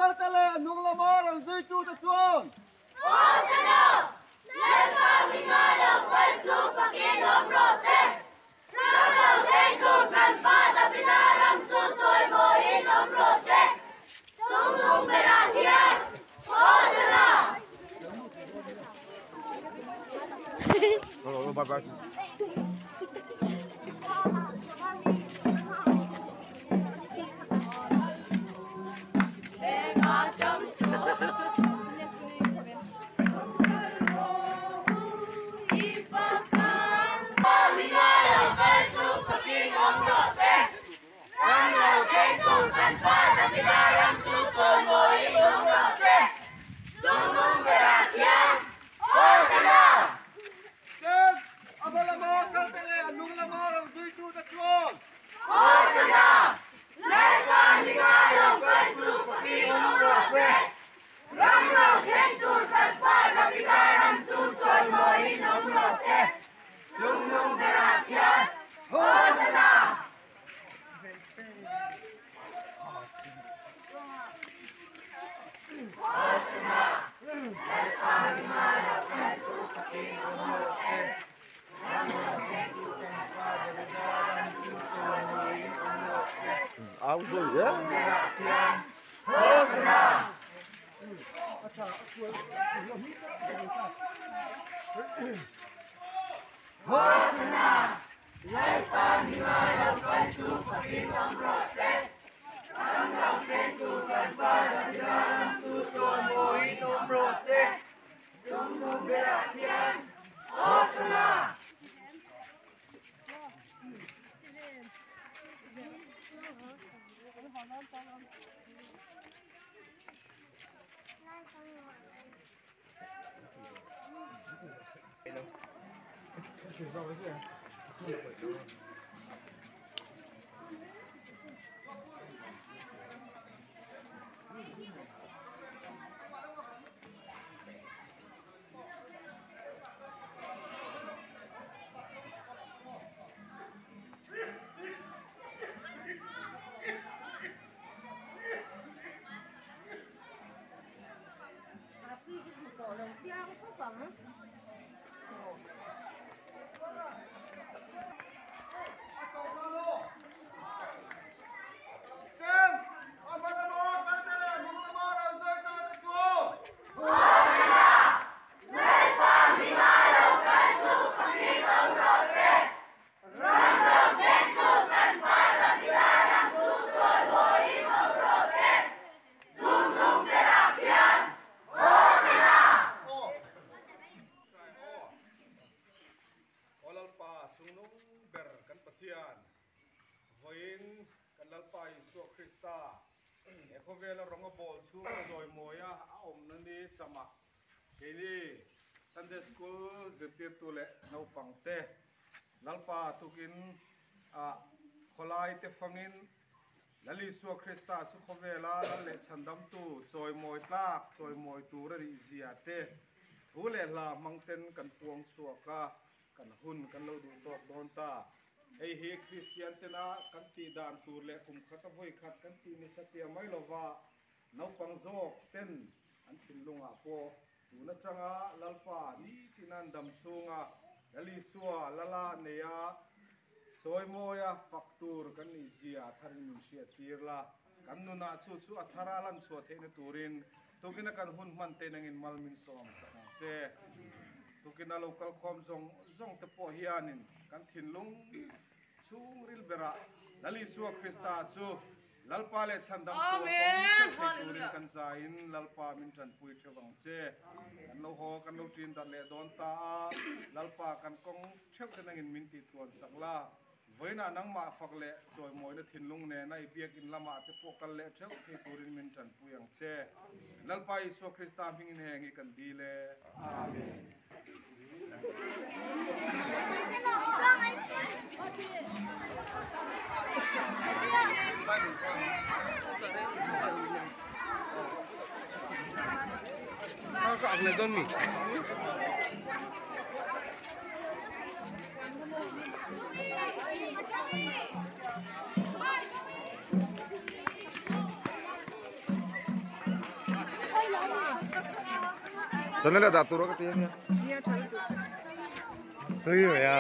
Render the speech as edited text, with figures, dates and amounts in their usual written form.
Kalte leh a hnung lama rawn zuitute chuan. Hosana! Lalpa hminga lo kal chu fakin awm rawh se! Ram lo thleng tur kan Pa Davida ram chu chawimawiin awm rawh se! Chung lung berah hian Hosana! Chen a hma lama kalte leh a hnung lama rawn zuitute chuan. Chen a hma lama kalte leh a hnung lama rawn zuitute chuan. Aw Lalpa chungnung ber kan Pathian, vawiin kan Lalpa Isua Krista he khawvela rawng a bawl chhung a chawimawia a awmna ni chama keini Sunday School zirtirtu leh naupangte Lalpa tukin ah khawlai te fangin Lal Isua Krista chu khawvela lal leh chhandamtu chawimawi tlak chawimawi tur a nih zia te thu leh hla hmang ten kan puang chhuak a, kan hun kan lo duh tawk dawn ta. Hei hi Kristian tena kan tih dan tur leh kum khat a vawi khat kan tih ni satia mai lova naupang zawk ten an thinlungah pawh tun atanga Lalpa nitin an dam chhunga Lal Isua lala neia Chawimawia fak tur kan nih zia a tharin min hriat tir la, kan nunah chu chu a thara lan chhuah theihna turin tukina kan hun hman te nangin mal min sawm sak ang che. Tukina lo kal khawm zawng zawng te pawh hianin kan thinlung chhungril berah Lal Isua Krista chu. Lalpa leh chhandam tur a pawm theuh thei turin kan zaiin Lalpa min tanpui theuh ang che. Kan lo haw kan lo ṭin darh leh dawn ta a, Lalpa kan kawng theuh te nangin min tih tluan sak la. Vawiinah nangmah fak leh chawimawina thinlung nena i biakin lamah te pawh kal leh theuh thei turin min tanpui ang che. Lalpa Isua Krista hmingin heng hi kan dil e. Amen. Ka ak leh dawn mi? Chana leh dah tur a ka ti a nia. Tui mai a.